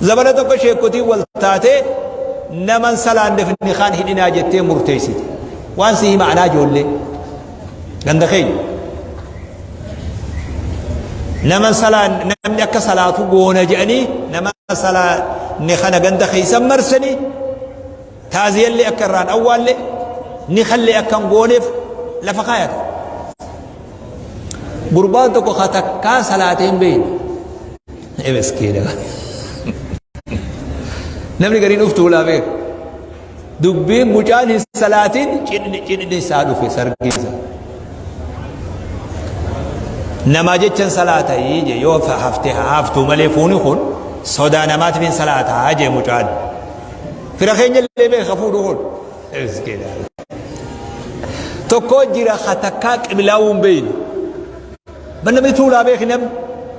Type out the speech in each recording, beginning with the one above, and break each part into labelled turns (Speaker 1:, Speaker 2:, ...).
Speaker 1: Zabana tokko sheekotiin wal taatee naman salaanneef nikaan hidhinaa jettee murteessite. Waan si hima anaa ijoollee ganda keenya. Nama salaan namni akka salaatu goona jedhanii nama salaanne kana ganda keessa marsanii taaziyallee akka irraan awwaalle nikallee akka hin gooneef lafa kaayatan. Gurbaan tokko ka takkaa salaatee hin beekne. Miskiina. Namni gariin uftuu laa beeku. Dubbiin mucaan hin salaatin cidhni cidhni isaa dhufe sargii isaa. Namaa jechan salaata je yoo hafte haftuu malee fuuni kun sodaa namaatiif hin salaataa je mucaan. Fira keenya illee beeka fuudhu kun. Miskiina. Tokko jira ka takkaa qibilaawuu hin beekne. Ban namni tuulaa beeki namni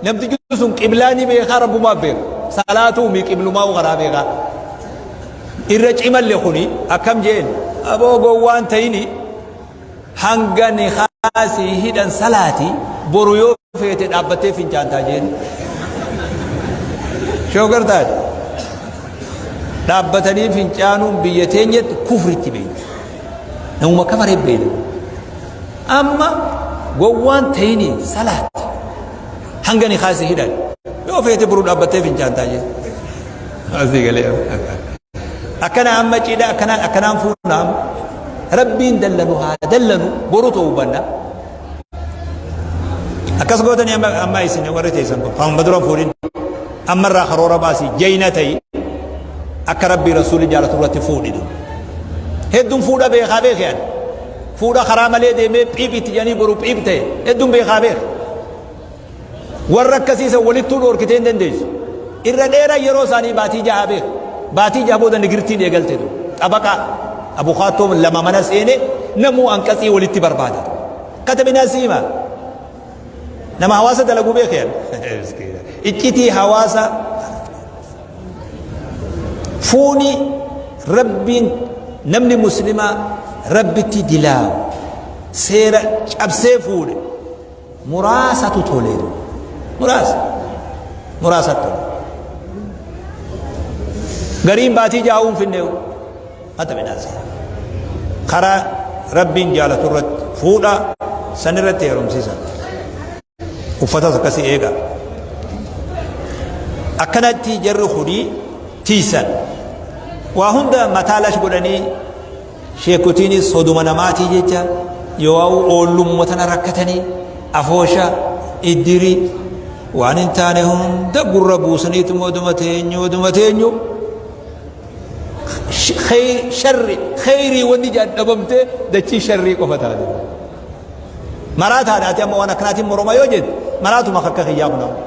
Speaker 1: namtichi sun qiblaa ni beekaa rabbumaa beeka. Salaatuu mi qiblumaa karaa beekaa. Irra cimalle kuni akkam jeen aboo gowwaan ta'ini hanga ni kaasii hidhan salaati boru yoo feete dhaabbattee fincaantaa jeen. Shoogar taate. Dhaabbatanii fincaanuun biyya teenyatti kufritti beekna. Namuma kafaree beekna. Amma gowwaan ta'ini salaati hanga ni kaasii hidhan yoo feete boru dhaabbattee fincaantaa jeen. Asii galee. Akkana amma cidha akkanaan akkanaan fuuna amma. Rabbiin dallanu haa dallanu boru ta'uu banna. Akkas gootanii amma amma isin warri teessan kun kan dura fuudhin ammarraa karoora baasii jayna ta'i akka rabbii rasuulli jaalatu irratti fuudhi. Hedduun fuudha beekaa beekee ani. Fuudha karaa malee deemee phiip itti jedhanii boru phiip ta'e hedduun beekaa beeka. Warra akkasiisan walittuu dhoorkitee hin dandeessu. Irra dheeraa yeroo isaanii baatii jaha beeku. Baatii jaha booda nigirtiin eegalte tu. Xabaqaa abukaattoo lama mana seene namuu anqatsii walitti barbaada. Katabinaa siima. Nama hawaasa dalaguu beekee. Iccitii hawaasa fuuni rabbiin namni muslimaa rabbitti dilaawu seera cabsee fuudhe muraasatu tole muraasa muraasa tole gariin baatii jaa'uu hin finne hata midhaase karaa rabbiin jaalatu irratti fuudha san irratti heerumsiisa uffatas akkasii eega akkanatti jarri kuni tiisan waa hunda mataa lash godhanii Sheekotiinis soduma namaatii jecha yoo'aa'uu oollumuma tana rakkatanii afoosha, iddiri, waan hin taane hunda gurra buusaniituma oduma teenyu oduma teenyu sharri kheyrii wanni jedhan dhabamtee dachii sharrii qofa taate. Maraataadha ati amma waan akkanaatiin moroma yoo jette maraatuma akka kiyyaa kun amma.